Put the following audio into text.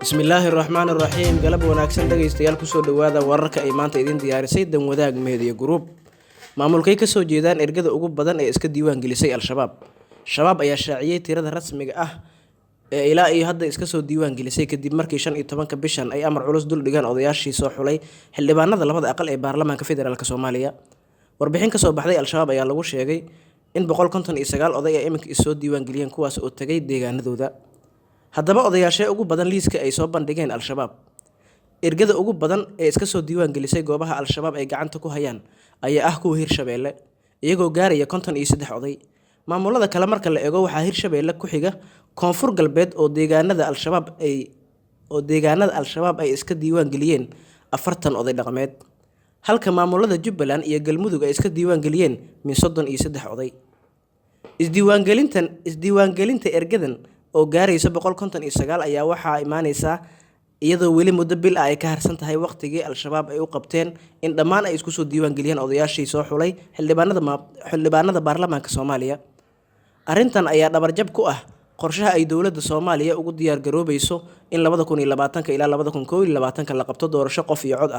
Bismillaahi raxmaan raxiim. Galab wanaagsan dhegeystayaal, kusoo dhawaada wararka ay maanta idin diyaarisay Danwadaag Media Group. Maamulkay kasoo jeedaan ergada ugu badan ee iska diiwaan gelisay Al-Shabaab. Shabaab ayaa shaaciyey tirada rasmiga ah ee ilaa iyo hadda iska soo diiwaan gelisay, kadib markii 15-ka bishan ay amar culus dul dhigeen odayaashii soo xulay xildhibaanada labada aqal ee baarlamaanka federaalk Soomaaliya. Warbixin kasoo baxday Al-Shabaab ayaa lagu sheegay in 159 oday ay iminka issoo diiwaan geliyeen, kuwaas oo tegay deegaanadooda. Haddaba odayaashee ugu badan liiska ay soo bandhigeen Al-Shabaab? Ergada ugu badan ee iska soo diiwaan gelisay goobaha Al-Shabaab ay gacanta ku hayaan ayaa ah kuwa Hirshabeelle, iyagoo gaaraya 53 oday. Maamulada kale marka la eego, waxaa Hirshabeelle ku xiga Koonfur Galbeed oo deegaanada Al-Shabaab ay iska diiwaan geliyeen 40 oday dhaqameed, halka maamulada Jubbaland iyo Galmudug ay iska diiwaan geliyeen min 33 oday. Isdiiwaangelinta ergadan oo gaaraysa 159 ayaa waxaa imaaneysaa iyadoo weli muddo bil ah ay ka harsan tahay waqtigii Al-Shabaab ay u qabteen in dhammaan ay isku soo diiwaan geliyeen odayaashii soo xulay xildhibaanada baarlamaanka Soomaaliya. Arrintan ayaa dhabarjab ku ah qorshaha ay dowladda Soomaaliya ugu diyaar garoobayso in 2020-ka ilaa 2021-ka la qabto doorasho qof iyo cod ah.